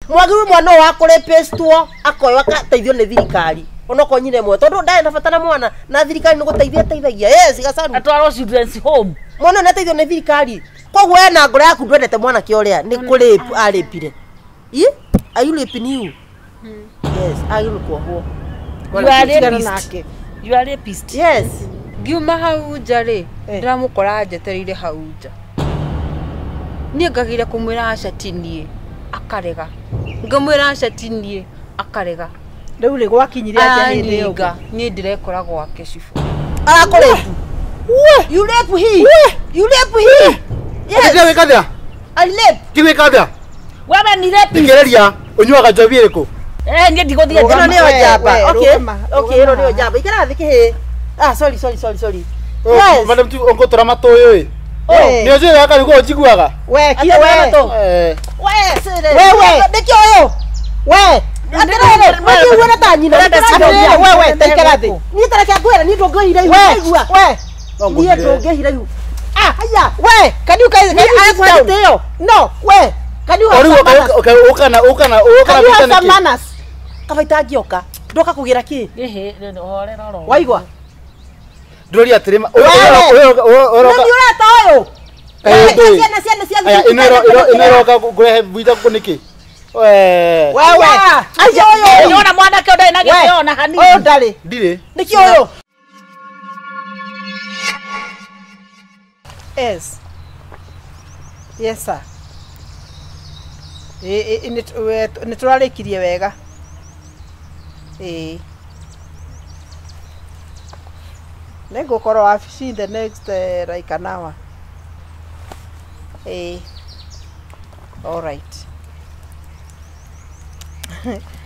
Mwagĩrĩirwo mwana ũyũ wakũrĩpĩstwo akoywo akateithio nĩ thirikari. Onokorwo nyina ĩmwe tondũ ndarĩ na bata na mwana na thirikari nĩ gũteithia ĩteithagia. Yes, Gacaru. Atwarwo children's home. Mwana nĩ ateithio nĩ thirikari. Koguo we na ngoro yaku ndwendete mwanake ũrĩa nĩ kũrape arĩpire. Ĩ? Are you raping you? Yes, agĩrĩirwo kuohwo. You are Tigana rapist. nake. You are rapist. Yes. Ngiuma hau nja rĩ, Eh. ndĩramũkora njetereire hau nja. Niĩ ngagĩra kũmwĩra aca ti niĩ, akarega. Ngamwĩra aca ti niĩ, akarega. Rĩu rĩ gwakinyire atĩa hĩndĩ ĩyo? Aninga, niĩ ndĩrekora gwake cibũ. Arakũrape. You rape he. You rape he. Yes. Ndĩwĩka atĩa? I rape. Ndĩwĩka atĩa? Wewe ni rapist. Thikĩrĩria, ũnyuaga njohi ĩrĩkũ? Eh, niĩ ndigũthiĩ Ĩno njama. nĩyo We, njamba. we, Okay. rũgama, Okay, ĩno rũgama nĩyo haha. njamba. Ikara thĩ kĩhĩ. Ah, sorry, sorry, sorry, sorry. Yes. Madam tu ũngũtũra matũ ũyũ ĩ. Eh. Nĩ ũnjũĩ gaka nĩguo ũnjiguaga? We, kia Atĩ we. matũ. Eh. We, sĩrĩ. We, we. Nĩkĩ ũyũ? We. Atĩrĩrĩ, ũnjiguĩre ta nyina. Atĩrĩrĩ, we, we, ta ikara thĩ. Niĩ ta reke ngwĩre, niĩ ndũngĩhira ihu. We, Waigua? we. No Niĩ ngũthire. ndũngĩhira ihu. Ah, haya. We, can you guys, can you sit Niĩ down? gĩtĩo. No, we. Can you O have rĩu some manners? ũka ũka ũka Can you have some manners? Kaba itangĩoka. Ndoka kũgĩra kĩ? Ĩhĩ, horera oro. Waigua? Ndũria atĩrĩ ma- Wewe. ũyũ Na nĩ ũreta ũyũ. Kaĩ ndũĩ? Ciana ciana cia Aya, ĩno ĩno ĩroka kũrehe buita gũkũ nĩkĩ? We. Wewe. Aya, ũyũ. Nĩwona mwanake ũyũ ndarĩ na We. gĩtĩo ona hanini. Ũyũ ndarĩ. Ndirĩ. Nĩkĩ ũyũ? Yes. Yes, sir. Ĩ nĩ tũrarĩkirie wega. Ĩĩ. Nĩngũkorwo wabici in the next like an hour. Ĩĩ. All right.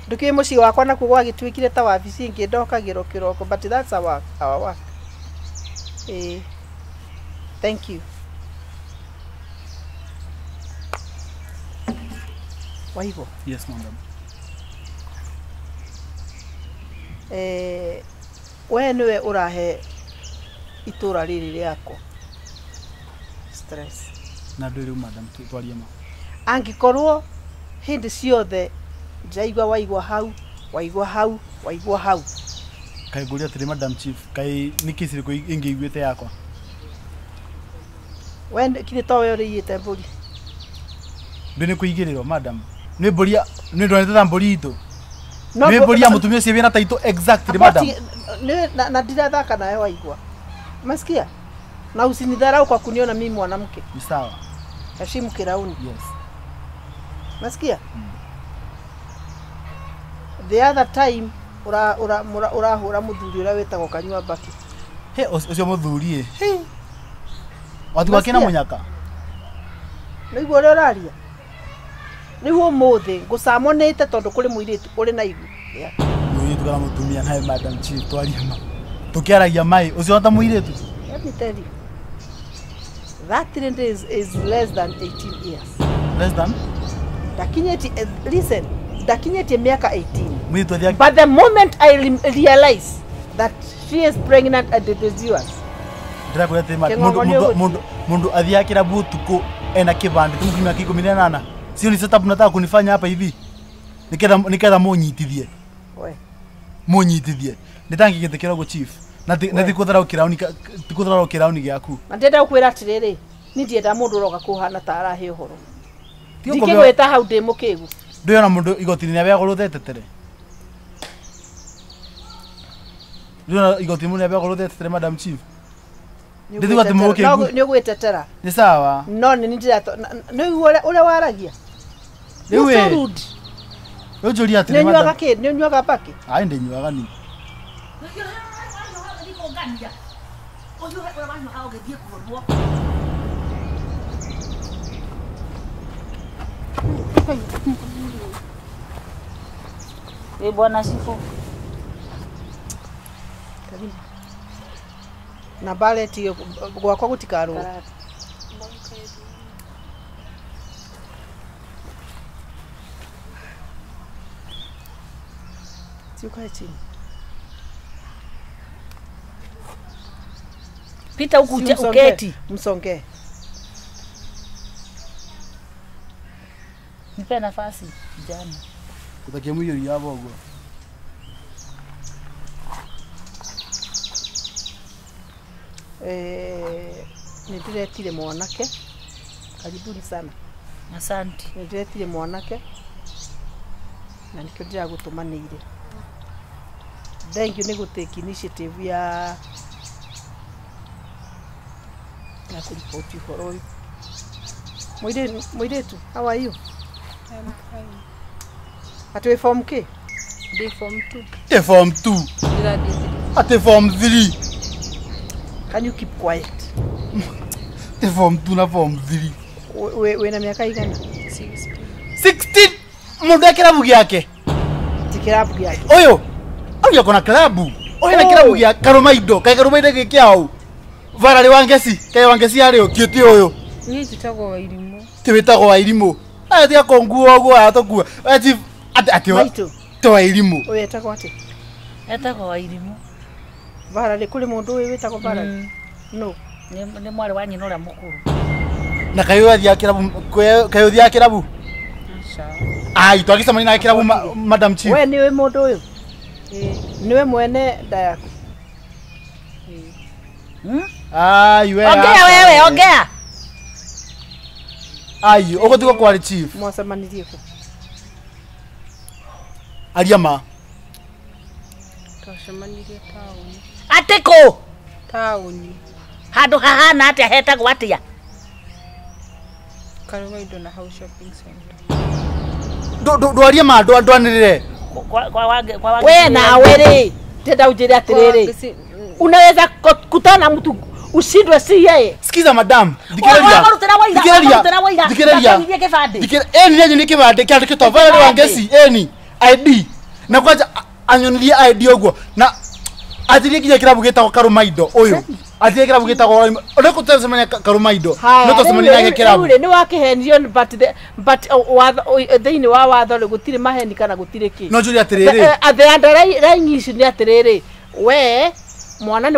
Ndũkĩũĩ mũciĩ wakwa nakuo gwagĩtuĩkire ta wabici ĩngĩ ndokagĩrwo kĩroko but that's our work. Ĩĩ. Thank you. Waigua? Yes, madam. Eh, we nĩwe ũrahe itũra rĩrĩ rĩakwa stress. Na ndũĩ rĩu madam twarie ma. Angĩkorwo hĩndĩ ciothe ndĩraigua waigua hau, waigua hau, waigua hau. Kaĩ ngũria atĩrĩ madam chief, kaĩ nĩ kesi ĩrĩkũ ĩngĩ iguĩte yakwa? We kinya to we ũrĩiyĩte mbũri. Ndũĩ nĩ kũigĩrĩrwo madam. Nĩ mbũri nĩ ndonete ta mbũri itũ. No Nĩ mbũri ya mũtumia ũcio wĩna taitũ exactly madam. Na ndirathaka nawe waigua. Umesikia? Na usinidharau kwa kuniona mimi mwanamke. Ni sawa. Heshimu kirauni. Yes. Umesikia? The other time urahũra mũthuri ũrĩa wĩtagwo Kanyua Mbaki. He ũcio mũthuri ĩ. He. Watu kina mũnyaka. Nĩguo ũrĩa ũraria? Nĩguo ũmũthĩ ngũcamonĩte tondũ kũrĩ mũirĩtu ũrĩ na ihu. Mũirĩtu kana mũtumia nawe madam chief twarie ma. Tũkĩaragia mai ũcio ta mũirĩtu. Let me tell you. That lady is less than 18 years. Less than? Ndakinyĩtie, listen, ndakinyĩtie mĩaka 18. Mũirĩtu athiaga But the moment I realize that she is pregnant and it is yours. Ndĩrakwĩra atĩ Kĩng'ong'o nĩ ũgũthiĩ. mũndũ athiaga kĩrabu ũtukũ ena kĩbandĩ ti mũkinyia mĩaka 18. Sio ni setup mnataka kunifanya hapa hivi? Niketha mũnyitithie. We. Mũnyitithie. Nĩtangĩgĩtĩkĩra ũguo chief. Na ti kũtharau kĩrauni ti kũtharau kĩrauni gĩaku. Na ndĩrenda gũkwĩra atĩrĩrĩ, niĩ ndiendaga mũndũ ũroka kũhana ta arahe ũhoro. Ti ũkũmenya- Ndingĩgwĩta hau ndĩ mũkĩgu. Ndũĩ ona mũndũ igoti-inĩ nĩabeagwo rũthetetere. Ndũĩ ona igoti mũndũ nĩabeagwo rũthetetere madam chief. Ndithiĩ atĩ mũkĩgu. Nĩ ũgwĩtetera. Nĩ sawa. No nĩ ndĩra nĩ ũrĩa waragia. Rĩu You're so ĩ. rude. Rĩu njũria atĩrĩ Nĩ ũnyuaga madam. kĩ? Nĩ ũnyuaga mbakĩ? Ai ndĩnyuaga ni. Ĩ bwana cibũ. Na baleti gwakwa gũtikarũo. Si ukae chini. Pita huku Si msongee, uketi. Msongee. Mpe nafasi kijana. Utakia mwiyo yavo ogwo. Nĩndĩretire mwanake. Karibuni sana. Asante. Nĩndĩretire mwanake na nĩkĩo ndĩragũtũmanĩire. Thank you nĩ gũtake initiative ya kũriboti ũhoro ũyũ. Mũirĩtu, how are you? I'm fine. Atĩ wĩ form K? Ndĩ form 2. Ate form 2. Ate form 3. Can you keep quiet? Ate form 2 na form 3. Wĩna mĩaka igana? 16. 16. Mũndũ e kĩrabu gĩake? Ti kĩrabu gĩake. Ũyũ. Ũyũ akona kĩrabu. Ũyũ na kĩrabu gĩa Karũmaindo. Kaĩ Karũmaindo gĩ kĩao? Vararĩ wa Ngeci. Kaĩ wa Ngeci arĩ ũ? Kĩũtĩ ũyũ. Niĩ njĩtagwo Wairimũ. Ti wĩtagwo Wairimũ. Aya tiga kũnguo ũguo aya tũkua. Ati ati ti Wairimũ. Ũyũ etagwo atĩa? Etagwo Wairimũ. Vararĩ kũrĩ mũndũ ũyũ wĩtagwo Vararĩ? No. Nĩ mwarĩ wa nyina ũrĩa mũkũrũ. Na kaĩ ũthiaga kĩrabu? Kaĩ ũthiaga kĩrabu? Aca. Ai, twagĩcemania nake kĩrabu Madam Chief. We nĩũĩ mũndũ ũyũ? Nĩwe mwene nda yaku? Ai, we. Ongea wewe, ongea. Ai, ũgũtigwo kwarĩ Chief. Mwacemanirie kũ? Aria ma. Twacemanirie taũni. Atĩ kũ? Taũni. Handũ hahana atĩa hetagwo atĩa? Karũmaindo na hau shopping center. Ndwarie ma ndwanĩrĩre. Kwa we nawe rĩ, ndĩrenda ũnjĩre atĩrĩrĩ. Unaweza kutana mtu ushindwe si yeye. Sikiza madam, thikĩrĩria. Thikĩrĩria. Thikĩrĩria. Eni nĩ kĩbandĩ kĩandĩkĩtwo Valerie Wangeci, eni ID. Na kwanja anyonirie ID ũguo na athirie nginya kĩrabu gĩtagwo Karũmaindo ũyũ. Athirie kĩrabu gĩtagwo ũrĩa tũtacemania Karũmaindo. No tũcemania nake kĩrabu. Rĩu nĩ wakĩhenio but thĩinĩ wa watho rĩ gũtirĩ maheni kana gũtirĩ kĩ. No njũrie atĩrĩrĩ. The underlying issue nĩ atĩrĩrĩ, we mwana nĩ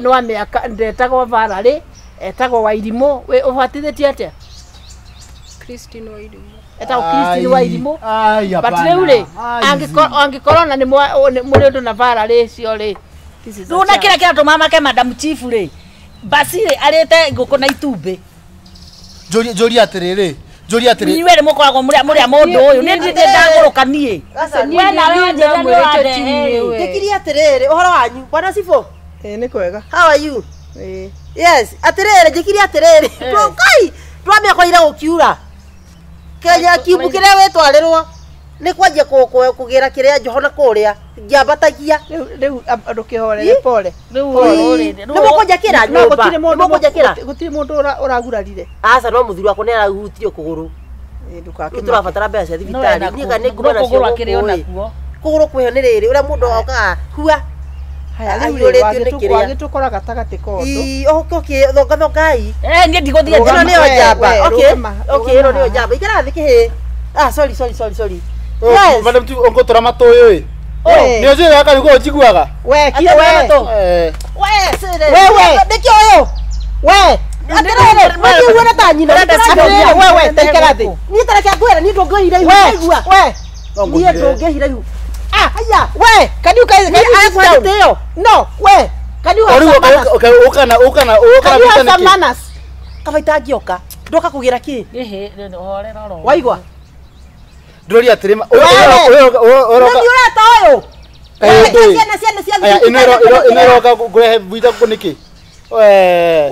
wa mĩaka ndetagwo Valerie, etagwo Wairimũ. We ũbatithĩtie atĩa? Christine Wairimũ. Etagwo Christine Wairimũ. But rĩu rĩ, angĩkorwo na nĩ mũrĩ ũndũ na Valerie ũcio rĩ, rĩu na kĩrĩa kĩratũma make Madam Chief rĩ, basi rĩ arĩte ngũkũ na itumbĩ. Njũrie atĩrĩrĩ. Njũrie atĩrĩrĩ. Inyuĩ rĩ mũkoragwo mũrĩ a mũndũ ũyũ. Niĩ ndirĩ ndagũrũka niĩ. We nawe wanjĩra nĩ ũrandehe. Njĩkire atĩrĩrĩ, ũhoro wanyu, Bwana Sifo? Nĩ kwega. How are you? Yes, atĩrĩrĩ, njĩkire atĩrĩrĩ. Kai, twamĩakorire gũkiura. Kenya kiumbu kĩrĩa wĩtwarĩrwo nĩ kwanjia kũgĩra kĩrĩa njoho na kũrĩa ngĩambatagia. Rĩu ndũkĩhorere pole. Rĩu rĩ, nĩ mũkũnjakĩra nyũmba. Nĩ mũkũnjakĩra. Gũtirĩ mũndũ ũragurarire. Aca, no mũthuri wakwa nĩ arahutirio kũgũrũ. Rĩu tũrabatara mbeca cia thibitarĩ. Niĩ kana nĩ nguma nacio gũkũ. Kũgũrũ kwĩho nĩ rĩrĩ ũrĩa mũndũ okaga hua. Haya, rĩu rĩ wagĩtũkora gatagatĩ ka ũndũ. Okay, thonga thongai. Niĩ ndigũthiĩ Ĩno nĩyo njamba. Okay, okay, ĩno nĩyo njamba. Ikara thĩ kĩhĩ. Ah, sorry, sorry, sorry, sorry. Yes. Madam Chief, ũngũtũra matũ ũyũ ĩ. Nĩ ũnjũĩ gaka nĩguo ũnjiguaga? We, kira we. We, Wewe. Nĩkĩo ũyũ? We. Atĩrĩrĩ, ũkĩiguana ta nyina. Atĩrĩrĩ, wewe, ta ikara thĩ. Niĩ ta reke ngwĩre, niĩ ndũngĩhira ihu. We, we. Niĩ ndũngĩhira ihu. Ah, haya. We, can you guys, can you sit down? No, we. Can you have some manners? Ũkana Can you have some manners? Kaba itangĩoka. Ndoka kũgĩra kĩ? Ĩhĩ, horera oro. Waigua? Ndũria atĩrĩ, Nĩ ũreta ũyũ? Ciana ciana cia ĩno ĩroka kũrehe gwitũ kũ nĩkĩ? Wewe.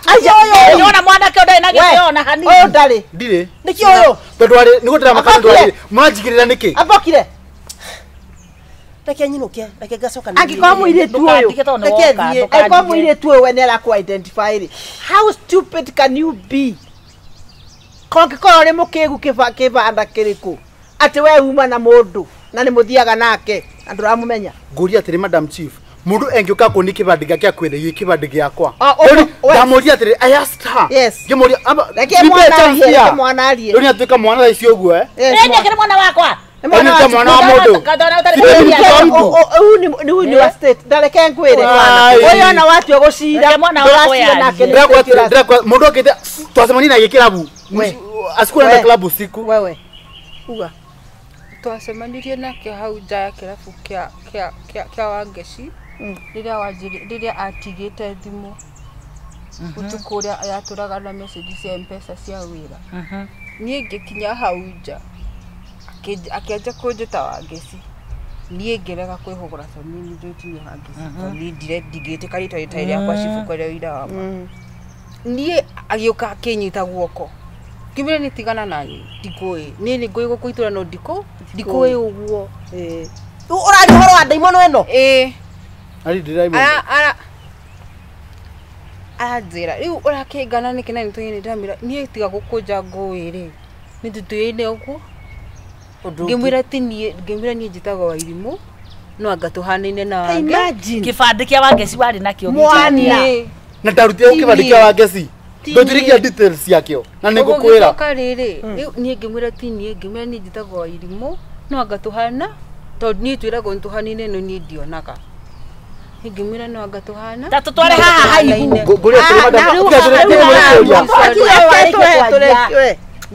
Acio ũyũ. Nĩwona mwanake ũndarĩ na gĩtĩo ona hanini. Ũyũ ndarĩ. Ndirĩ. Nĩkĩ ũyũ? Tondũ arĩ nĩguo ndĩramaka tondũ arĩ mũranjigĩrĩra nĩkĩ? Ambokire. Reke nyinũke, reke ngacoka. Angĩkorwo mũirĩtu ũyũ, reke thiĩ. Angĩkorwo mũirĩtu ũyũ we nĩ arakũ identify rĩ, how stupid can you be? Kongĩkorwo ũrĩ mũkĩgu kĩbanda kĩrĩkũ atĩ we uma na mũndũ na nĩ mũthiaga nake na ndũramũmenya. Ngũria atĩrĩ Madam Chief, mũndũ engĩũka kũni kĩbandĩ gĩake akwĩre kĩbandĩ gĩakwa. Ndamũria atĩrĩ, I asked her. Yes. Ngĩmũria, reke mwana arie, reke mwana arie. Rĩu nĩatuĩka mwana thaa ici ũguo eh? Nĩ akĩrĩ mwana wakwa. Nĩ mwana wa mũndũ. Rĩu nĩ wa state. Ndareke ngwĩre. Ũyũ ona watua gũcira. Ndĩrakwa mũndũ okĩte twacemania nake kĩrabu. Asikura na klabu usiku. Wewe. Uga. Twacemanirie nake hau nja ya kĩrabu kĩa Wangeci rĩrĩa atigĩte thimũ ũtukũ ũrĩa yatũraga na message cia M-Pesa cia wĩra. Niĩ ngĩkinya hau nja akĩanjia kũnjĩta Wangeci. Niĩ ngĩrega kwĩhũgũra tondũ niĩ nĩnjũĩ ti niĩ Wangeci, tondũ niĩ ndingĩtĩka rĩtwa rĩtarĩ rĩakwa cibũ kũrĩa ũira wa ma. Niĩ agĩũka akĩnyita guoko. Ngĩmwĩra nĩ tigana naniĩ, ndikũĩ. Niĩ nĩ ngũĩ gũkũ itũra no ndikũĩ ũguo. Rĩu ũraria ũhoro wa ndaimono ĩno? Ĩĩ. Ari ndĩraimũ. Aranjĩra rĩu ũrakĩngana nĩkĩ na nĩtũĩ ndĩramwĩra niĩ tiga gũkũnja ngũĩ rĩ, nĩ tũtũyaine ũguo. Ngĩmwĩra ti niĩ, ngĩmwĩra niĩ njĩtagwo Wairimũ no anga tũhanaine na Wange. Imagine. Kĩbandĩ kĩa Wangeci warĩ nakĩo. Mwana. Na ndarutire kĩbandĩ kĩa Wangeci. Ndũnjĩrĩkia details ciakĩo na nĩngũkwĩra. Ũgũgĩcoka rĩrĩ, rĩu niĩ ngĩmwĩra ti niĩ, ngĩmwĩra niĩ njĩtagwo Wairimũ no anga tũhana tondũ niĩ twĩragwo nĩtũhanaine no niĩ ndionaga. Ngĩmwĩra no anga tũhana. Ta tũtware haha haihu. Ngũria atĩrĩ madam,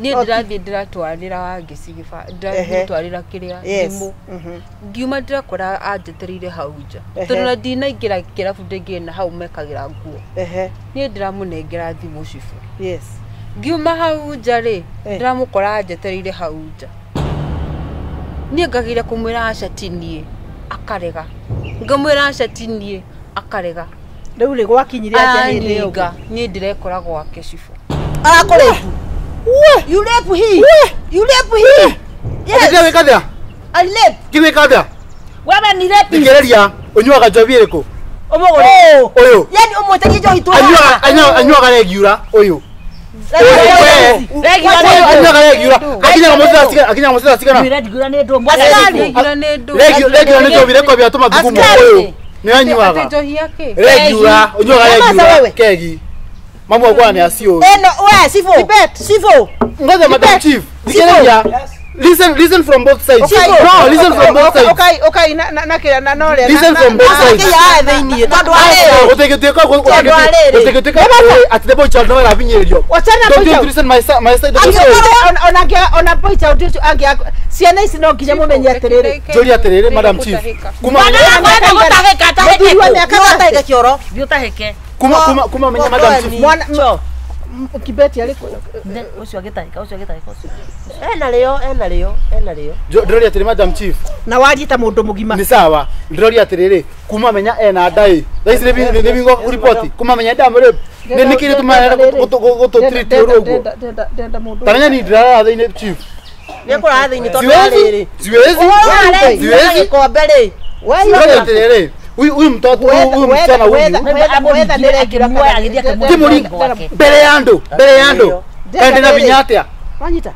Niĩ ndĩrathiĩ ndĩratwarĩra Wangeci ndĩratwarĩra kĩrĩa thimũ. Ngiuma ndĩrakora anjetereire hau nja. Tondũ ona ndinaingĩra kĩrabu ndĩngĩ na hau mekagĩra nguo. Niĩ ndĩramũnengera thimũ cibũ. Ngiuma hau nja rĩ, ndĩramũkora anjetereire hau nja. Niĩ ngagĩra kũmwĩra aca ti niĩ, akarega. Ngamwĩra aca ti niĩ, akarega. Rĩu rĩ gwakinyire atĩa hĩndĩ ĩyo? Niĩ ndĩrekora gwake cibũ. Arakũrĩpu. You rape he. You rape he. Yes. Yes. I rape. Kiwika atĩa? Wewe ni rape. Thikĩrĩria, ũnyuaga njohi ĩrĩkũ? Ũmũgũre. Ũyũ. Yaani ũmwĩtagie njohi tu. Anyuaga regular ũyũ. Anyuaga regular. Akinyaga mũcira cigana. Regular nĩ ndũ. Regular nĩ njohi ĩrĩkũ bia tũma thugumo ũyũ. Nĩ anyuaga. Regular, ũnyuaga regular kegi. Mambo kwa ni asio. No, we sifo. Sifo. Ngoja Madam Chief. Thikĩrĩria. Listen from both sides. Okay. No, listen from both sides. Okay, na kira na no le. Listen from both sides. Akĩya thĩinĩ tondũ arĩ. Ũtĩgĩtuĩka at the boy child no arabinyĩrĩrio. Wachana boy child. Listen my side my side. Ona boy child ũcio angĩ ciana ici no nginya mũmenye atĩrĩrĩ. Njũria atĩrĩrĩ Madam Chief. Kuma gũtahĩka tahĩke kĩoro. Thiĩ ũtahĩke. Kuma menya Madam Chief. Mwana Kibeti arĩ kũ? Ũcio agĩtahĩka, ũcio agĩtahĩka ũcio. Ena rĩo, ena rĩo, ena rĩo. Ndĩroria atĩrĩ Madam Chief. Na warie ta mũndũ mũgima. Nĩ sawa. Ndĩroria atĩrĩrĩ, kuma menya ena ndaĩ. Thaa ici nĩ bingo ripoti. Kuma menya ndamũrĩ. Nĩ nĩkĩ gĩtũmaga gũtũ treat ũru ũguo? Ndenda mũndũ. Ta menya ni ndĩrarara thĩinĩ Chief. Nĩ kũrara thĩinĩ tondũ arĩrĩ. Siwezi. Siwezi. Gĩkombe rĩ. Ndĩroria atĩrĩrĩ, huyu mtoto huyu msichana huyu mbere ya andũ, mbere ya andũ. Kaĩ ndĩna binya atĩa? Wanyita.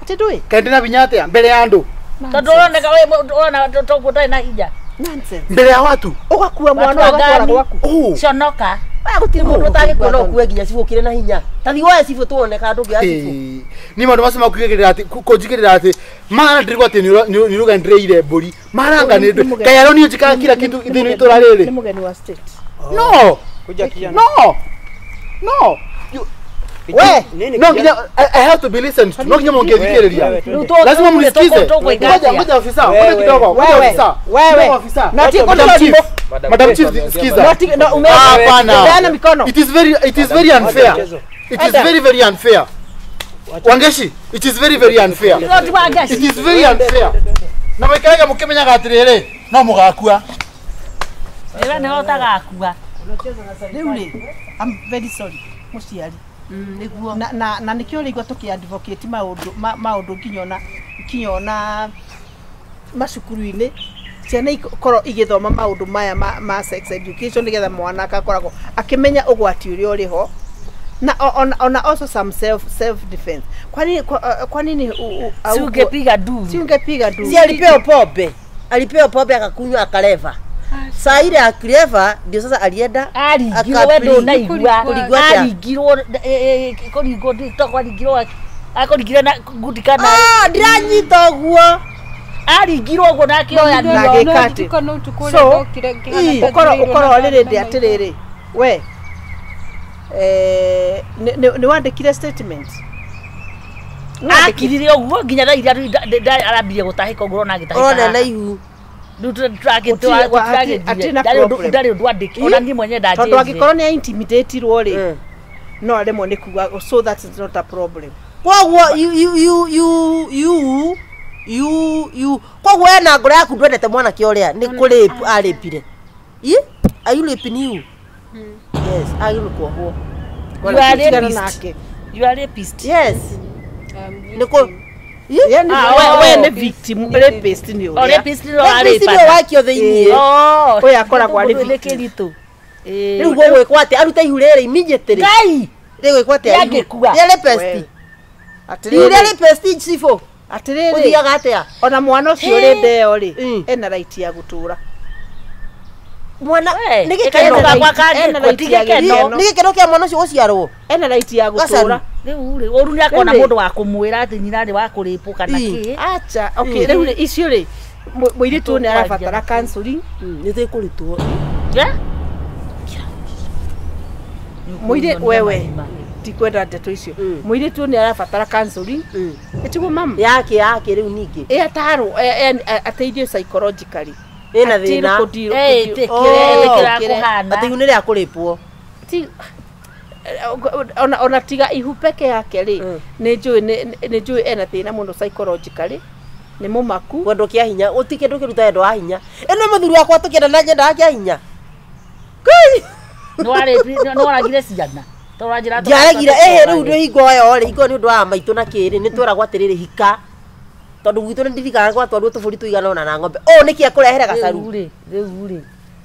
Atĩ ndũĩ? Kaĩ ndĩna binya atĩa mbere ya andũ? Tondũ ũroneka ũrona toguo ũtarĩ na hinya. Nonsense. Mbere ya watu. Ũgakua mwana ũgatwara gwaku. Conoka. Gũtirĩ mũndũ ũtangĩkuona ũkue nginya cibũ ũkĩrĩ na hinya. Ta thiĩ woe cibũ tuone kana ndũngĩoya cibũ. Ni maũndũ macio makugĩrĩra atĩ kũnjigĩrĩra atĩ mara ndĩrigwo atĩ nĩ ruga ndĩrĩire mbũri. Maranga nĩ ndũ. Kaĩ aroni njikaga kila kitu thĩinĩ itũra rĩrĩ. Nĩ mũgeni wa state. No. No. No. We, no nginya I have to be listened to. No nginya mungethikĩrĩria. Lazima mnisikize. Ngoja ngoja ofisa, ngoja kidogo. Ngoja ofisa. Wewe. Ofisa. Na tiko Madam Chief, sikiza. Hapana. Peana mikono. It is very unfair. It is very very unfair. Wangeshi, it is very very unfair. It is very unfair. Na mwikaraga mukimenyaga atiriri, no mugakua. Ĩwe nĩwe ũtagakua. Rĩu rĩ, I'm very sorry mũciari. Nĩguo. Na nĩkĩo rĩigua tũkĩ advocate maũndũ maũndũ nginya ona macukuru-inĩ ciana ikorwo igĩthoma maũndũ maya ma sex education nĩgetha mwana akakoragwo akĩmenya ũgwati ũrĩa ũrĩ ho na ona also some self defense. Kwa nini si ungepiga nduru? Si ungepiga nduru. Si alipewa pombe. Alipewa pombe akakunywa akaleva. Saa ile akileva ndio sasa alienda aringirwo we ndũnaigua aringirwo kũringwo nditokwaringirwo akũringire na ngundi kana ndiranyita ũguo aringirwo ũguo na akĩoya na gĩkatĩ. So ũkorwo rĩrĩ ndĩ atĩrĩrĩ we nĩ wandĩkire statement? Akirire ũguo nginya thaa iria arambirie gũtahĩka ũguo ũrona agĩtahĩka. Ũrona na ihu. Rĩu ndarĩ ũndũ andĩki ona niĩ mwenyewe ndanjĩrire. Tondũ angĩkorwo nĩ intimidatirwo rĩ no aremwo nĩ kuga, so that is not a problem. Koguo you koguo we na ngoro yaku ndwendete mwanake ũrĩa nĩ kũrape arĩpire. Are you raping you? Yes, agĩrĩirwo kuohwo. You are rapist. You are rapist. Yes. Nĩkũ we nĩ victim, rapist nĩ ũrĩa. Rapist nĩ ũrĩa wakio thĩiniĩ. Ũyũ akoragwo arĩ victim. Rĩu gũgwĩkwo atĩa? Arute ihu rĩrĩ immediately. Ngai! Rĩgwĩkwo atĩa? Rĩangĩkua. Rĩa rapist. Rĩrĩa rapist cibũ. Atĩrĩrĩ. Ũthiaga atĩa? Ona mwana ũcio ũrĩ ndeo rĩ, ena right ya gũtũra. Mwana nĩ gĩkeno kĩa mwana ũcio gũciarwo. Ena right ya gũtũra. Rĩu rĩ, ũru nĩakona mũndũ wa kũmwĩra atĩ nyina nĩ wa kũrĩpwo kana kĩ. Acha, okay, rĩu rĩ icio rĩ, mũirĩtu ũyũ nĩ arabatara counseling. Nĩ tũkũrutwo. Mũirĩtu wewe ndikwenda ndeto icio. Mũirĩtu ũyũ nĩ arabatara counseling. Ĩtiguo mama? Yake yake rĩu ningĩ. Ĩ atarwo ateithio psychologically. Ĩna thĩna. Atĩ ihu nĩ rĩa kũrĩpwo. Ona tiga ihu peke yake rĩ, nĩ njũĩ ena thĩna mũno psychologically. Nĩ mũmaku. Kwendwo kĩa hinya, gũtirĩ kĩndũ kĩruta wendo wa hinya. Ĩno mũthuri wakwa tũkĩenda na nyendaga kĩa hinya. Nĩ waragire ciana. Ndiaregire ĩhĩ rĩu nĩ hingo ĩyo rĩ, hingo nĩ ũndũ wa maitũ na kĩrĩ nĩ tweragwo atĩrĩrĩ hika. Tondũ gwitũ nĩ ndirikanaga gwatwarwo tũbũri tũigana ũna na ng'ombe. Ũũ nĩkĩ ekũrehere gacaru? Rĩu rĩ.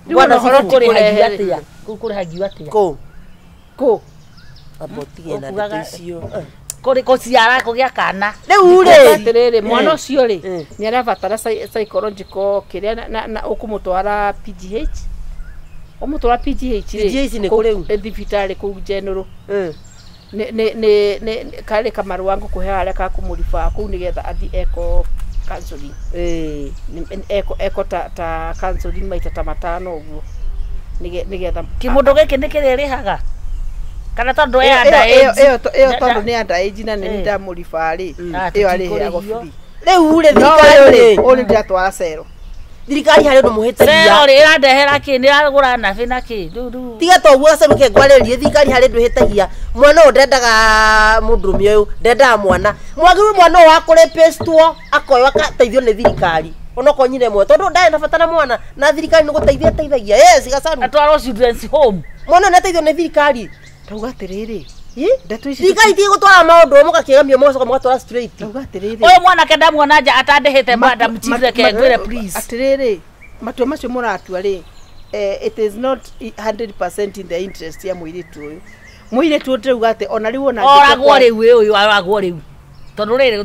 Bwana ũhoro kũrĩhagio atĩa? Kũu kũrĩhagio atĩa? Kũ? Kũ? Amba ũtige na ndeto icio. Kũrĩ kũciara kũgĩa kana. Rĩu rĩ, atĩrĩrĩ mwana ũcio rĩ nĩ arabatara psychological kĩrĩa na ũkũmũtwara PGH. Ũmũtwara PGH rĩ. PGH nĩ kũ rĩu? Thibitarĩ kũu General. Nĩ karĩ kamarũa ngũkũhe harĩa ka kũmũriba kũu nĩgetha athiĩ eko counseling. Eko ta counseling maita ta matano ũguo. Nĩgetha kĩmũndũ gĩkĩ nĩ kĩrĩa ĩrĩhaga? Kana tondũ ĩ under age? Ĩyo tondũ nĩ under age na nĩ ndamũriba rĩ, ĩyo arĩheagwo free. Rĩu rĩ thirikari rĩ, ũyũ nĩ ndĩratwara cero. Thirikari harĩ ũndũ mũhĩtagia. Cero rĩ ĩrandehera kĩ? Nĩ ĩragũra nabi na kĩ? Rĩu tiga to ũguo gacaru ke ngwarĩrie, thirikari harĩ ũndũ ĩhĩtagia. Mwana ũyũ ndendaga mũndũrũme ũyũ, ndendaga mwana. Mwagĩrĩirwo mwana ũyũ wa kũrĩpĩstwo akoywo agateithio nĩ thirikari. Onokorwo nyina ĩmwe tondũ ndarĩ na bata na mwana na thirikari nĩ gũteithia ĩteithagia. Yes, gacaru. Atwarwo children's home. Mwana ũyũ nĩ ateithio nĩ thirikari. Ndauga atĩrĩrĩ, ndeto ici thirikari ti gũtwara maũndũ mũgakĩgamio mũgacoka mũgatwara straight. Ndauga atĩrĩrĩ, ũyũ mwanake ndamuona nja atandĩhĩte madam chief reke ngwĩre please. Atĩrĩrĩ, matua macio mũratua rĩ, it is not 100% in the interest ya mũirĩtu ũyũ. Mũirĩtu ũyũ ndĩrauga atĩ ona rĩu ona oragwo rĩu ũyũ aragwo rĩu. Tondũ rĩrĩ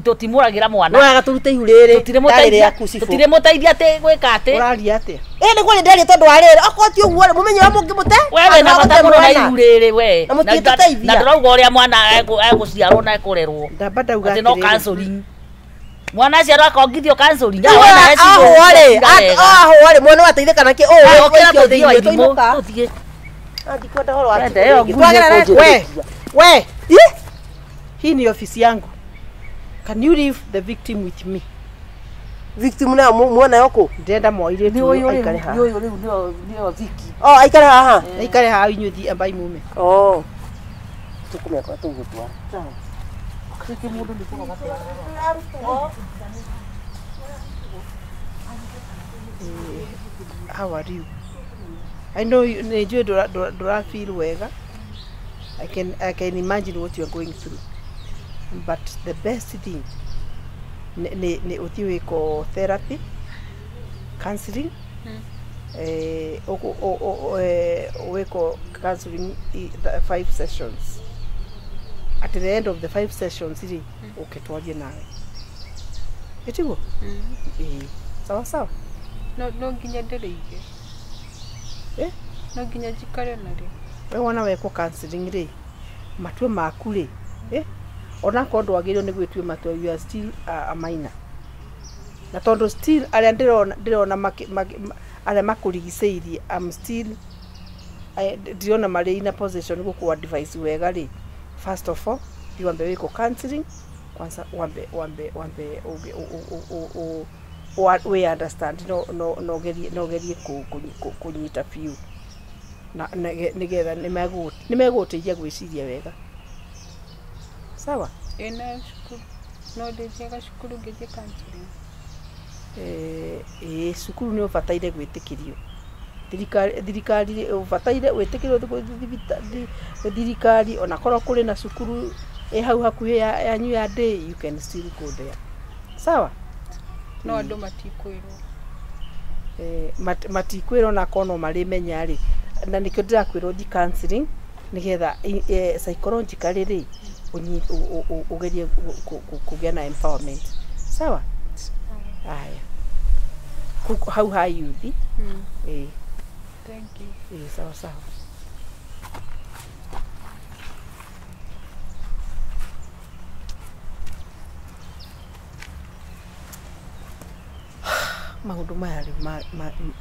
tũtimũragĩra mwana. No wega tũrute ihu rĩrĩ. Tũtirĩmũteithia atĩ gwĩka atĩ. Ũraria atĩa? Ĩ nĩ kwaria ndĩraria tondũ wa rĩrĩ okorwo ti ũguo rĩ mũmenye ũrĩa mũngĩmũte. We wĩna bata mũno na ihu rĩrĩ we. Na mũtingĩtũteithia. Na ndĩrauga ũrĩa mwana egũciarwo na ekũrerwo. Ndamba ndauga atĩ no counseling. Mwana aciarwo akongithio counseling. Ahũa rĩ, ahũa rĩ mwana wateithĩka nakĩ? Ũũ ũkĩra tũthiĩ Waithimũ. Tũthiĩ. Ndikwenda ũhoro wa We, we. Hii ni ofisi yangu. Can you leave the victim with me? Victim na muona yoko? Ndenda mũirĩtu ũyũ aikare haha. Ũyũ rĩu nĩyo Viki. Oh, aikare haha. Aikare haha inyuĩ thiĩ ambai mume. Oh. Tũkũmĩakora tũgũtwara. Gĩkĩ mũndũ nĩ kũroga. How are you? I know you nĩ njũĩ ndũra feel wega. I can imagine what you are going through. But the best thing nĩ ũthiĩ wĩko therapy, counseling, wĩko counseling 5 sessions. At the end of the 5 sessions rĩ, ũke twarie nawe. Ĩtiguo? Sawa sawa. No nginya ndĩrĩige. No nginya njikare narĩo. We wona wekwo counseling rĩ, matua maku rĩ, onakorwo ndwagĩrĩirwo nĩ gwĩtua matua, you are still a minor. Na tondũ still arĩa ndĩrona arĩa makũrigicĩirie, I'm still ndirona marĩ in a position gũkũ advise wega rĩ. First of all, Thiĩ wambe wĩkwo counseling kwanza, wambe wĩ understand, no ũgerie kũnyita biũ na nĩgetha nĩmegũgũteithia gwĩciria wega. Sawa? Ĩ na cukuru no ndĩthiaga cukuru ngĩthiĩ counseling? Ĩĩ, cukuru nĩ ũbataire gwĩtĩkĩrio, thirikari ũbataire gwĩtĩkĩrio thirikari, ona korwo kũrĩ na cukuru ĩ hau hakuhĩ yanyu ya day, you can still go there. Sawa? No andũ matikwĩrwo. Matikwĩrwo na korwo no marĩmenya rĩ, na nĩkĩo ndĩrakwĩra ũthiĩ counseling nĩgetha psychologically rĩ ũgerie kũgĩa na empowerment. Sawa? Aya. Hau ha youth. Ĩĩ. Thank you. Ĩĩ, sawa sawa. Maũndũ maya rĩu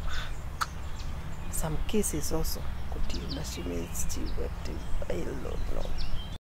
some cases also continue na I don't know.